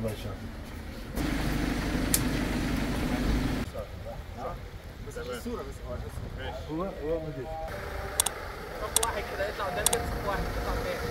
الله يشافيك. بس عشان الصورة، بس هو هو مدير. صف واحد كده يطلع قدام كده، صف واحد يطلع قدام.